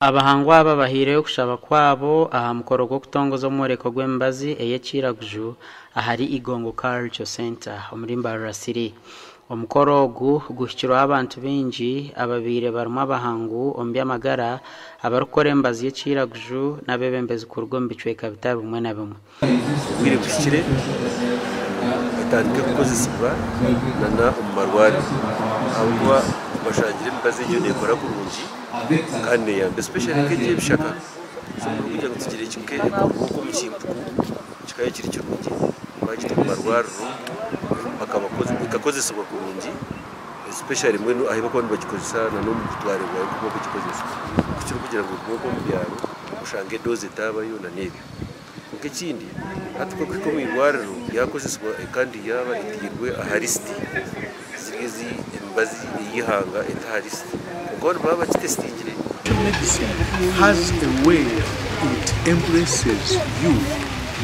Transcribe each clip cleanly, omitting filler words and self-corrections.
Abahangu aba bahaireyo okushaba kwabo aha mukoro gw'okutongoza omworeko gw'emibazi ey'ekiraguju ahari Igongo Cultural Centre omuri Mbarara City. Omukoro ogu guhikirweho abantu baingi ababaire barimu abahangu omu by'amagara, abarikukora emibazi y'ekiraguju n'abeebembezi kuruga omu bicweka bitari bimwe na bimwe. Obwire buhikire etandike kukozesibwa nana omu marwariro ahabw'okuba bashangire emibazi egyo nekora kurungi kandi neyamba especially nk'egi ey'ebishaka so kugira ngu tugire nk'omu kimpuku kikaba kiri kirungi bagita omu marwariro ekakozesibwa kurungi especially mbwenu ahu barikuba nibagikozesa nana omu kutwarirwayo oku barikugikozesa kukira kugira ngu egume omu byaro oshange edoozi etaabayo nana ebyo. Kwonka ekindi, hati ku erikuhika omu irwariro yaakozesibwa kandi yaaba etairwe aha lisiti, ziri ezi emibazi ey'eihanga eta aha lisiti, kwonka bo nibaba bagitesitingire. Medicine has a way it embraces you,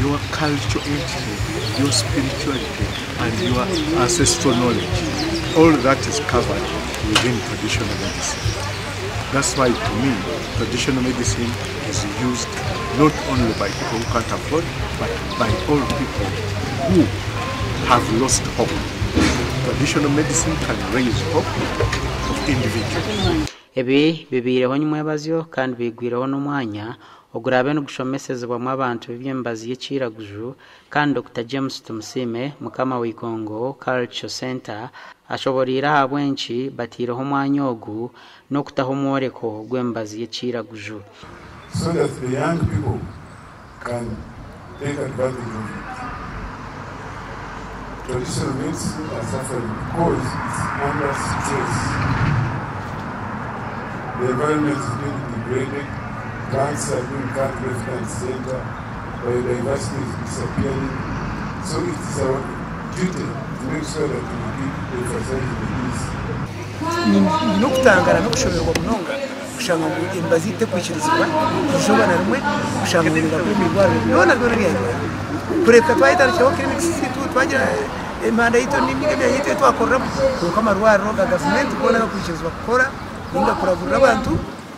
your cultural entity, your spirituality and your ancestral knowledge. All that is covered within traditional medicine. That's why to me traditional medicine is used not only by people who can't afford but by all people who have lost hope. Traditional medicine can raise hope of individuals. Ebi bibaireho nyimwebazyo kandi bigwireho n'omwanya oguraabe nigushomesezibwamu abantu b'eby'emibazi y'ekiraguju kandi Dokita James Tumusiime, mukama wa Igongo Cultural Centre ashoboreire ahabw'enki bataireho omwanya ogu n'okutaho omworeko gw'emibazi y'ekiraguju. So that the young people can take advantage of it. Traditional medicine are suffering because it's under stress. The environment is being degraded, plants are being cut left and center, biodiversity is disappearing. So it is our duty to make sure that we keep emphasizing this. Nyine okutangara n'okushoberwa munonga kushanga ngu emibazi tekwikirizibwa eizooba na rimwe kushanga ngu nibakora omu irwariro byona byona ebya Uganda. Kureka twayetandikiraho clinics zaitu twagira emihanda yaitu n'emyanya yaitu ei twakoreramu kwonka amarwariro ga gavumenti goona agakwikirizibwa kukora ninga kuragurira abantu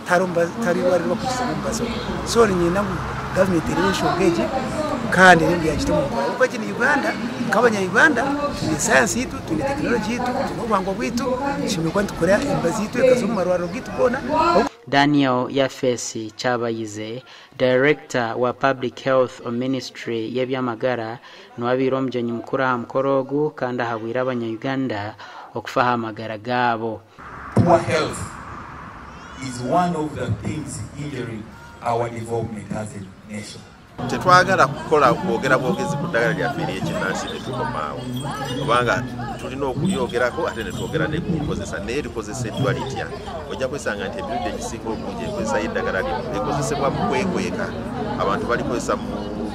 tihariho irwariro riribakwikirizamu omubazi ogwo. So niinyenda ngu gavumenti ereebe enshonga egi kandi ereebe ngu yaagita omu nkora ahabw'okuba egi ni Uganda, nk'abanya Uganda twine sayansi yaitu, twine tekinologi yaitu, twine obuhangwa bwaitu, tushemereire kuba nitukora emibazi yaitu ekaza omu marwariro gaitu goona. Daniel Yafesi Kyabayize, Dayirekita wa Public Health omu minisiture y'eby'amagara niwe abaire omugyenyi mukuru aha mukoro ogu kandi ahabwire abanya Uganda okufa aha magara gaabo. Poor health is one of the things hindering our development as a nation. Tetwagala kukola kwogera bwogezi ku ddagala lyaffe ery'ekinnansi ne tukoma awo kubanga tulina okulyogerako ate ne twogera ne ku nkozesa naye likozeseddwa litya. Ojja kwesanga nti emirundi egisinga obungi enkozesa y'eddagala lino ekozesebwa mu kwekweka. Abantu balikozesa mu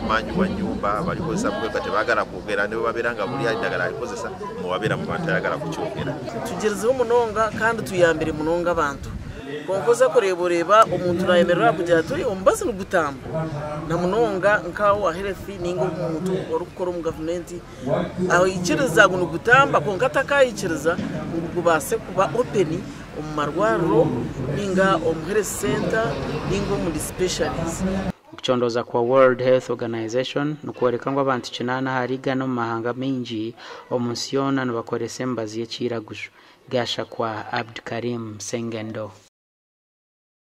manju wa nnyumba, balikozesa mu kwekweka tebaagala kwogera ne bwe babeera nga buli eddagala alikozesa mu wabeera mu bantu tayagala kukyogera. Tugyerizeho munonga kandi tuyambire munonga abantu. Kwonka oza kureeba oreeba omuntu nayemerera akugira ati omubazi nigutamba na munonga nka owa health ninga omuntu orikukora omu gavumenti aikiriza ngu nigutamba kwonka atakayikiriza ngu gubaase kuba open omu marwariro ninga omu health center ninga omu dispensaries. Okucondooza kwa World Health Organization nikworeka ngu abantu kinaana ahari igana omu mahanga maingi omu nsi yoona nibakoresa emibazi y'ekiiraguju. Gashakwa Abdukarim Sengendo.